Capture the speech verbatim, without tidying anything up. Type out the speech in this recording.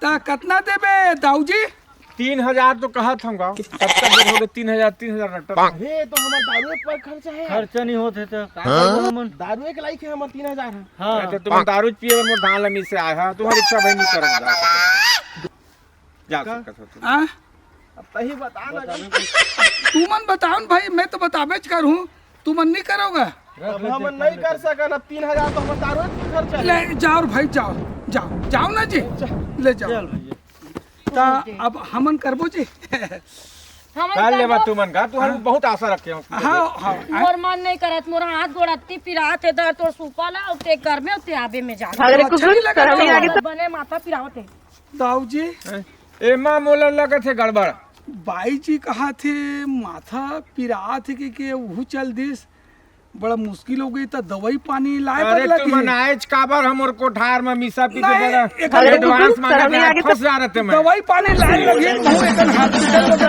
ता कतना देबे दाऊ जी? तीन हजार तो कहत हंव गा। कतका देर होगे? तीन हजार, तीन हजार रट्टा। हे, तो हमर दारू पर खर्चा हे। खर्चा नहीं होत हे तो का करबो हमन? दारू के लाइक हे हमर तीन हजार हे। हाँ। अरे तो तुमन दारू पिए बर मोर धान ल मिसे आए हा, तुम्हारी इच्छा भाई नहीं करब गा। जा सकत हो तुम। आ? अब तही बता ना। तुमन बताओ न भाई, मैं तो बताबेच करहूँ, तुमन नहीं करोगा। अब हमन नहीं कर सकन, अब तीन हजार तो हमर दारू के खर्चा हे। ले जाओ रे भाई, जाओ, जाओ, जाओ ना जी, ले जाओ। चल भैया। ता अब हमन करबो जी। हमन कर लेबा करबो। तुमन का, तुहर बहुत आशा रखे हो। हाँ, हाँ। मोर मन नहीं करत, मोर हाथ गोड़ अत्ती पिरात हे, दर तोर सूपा ला, अउ ते घर में, अउ ते आबे में जा। अगर कुछ अच्छा नहीं लगा शर्म नहीं तो। आगे तो बने माथा पिरावत हे। दाऊ जी। हैं? एमा मोला लगत हे गड़बड़। बाई जी कहा थे माथा पिरात हे के, के उहू चल दिस। बड़ा मुश्किल हो गई, त दवाई पानी लाए अरे बर लगी। तुमन आएच काबर हमर कोठार म मिसा पी के नहीं, बड़ा एक अरे advance कुछ मांगत शर्म नहीं हे, आगे तो फंस जा रहे थे मैं। दवाई पानी लाए लगी, कहूँ एक hospital में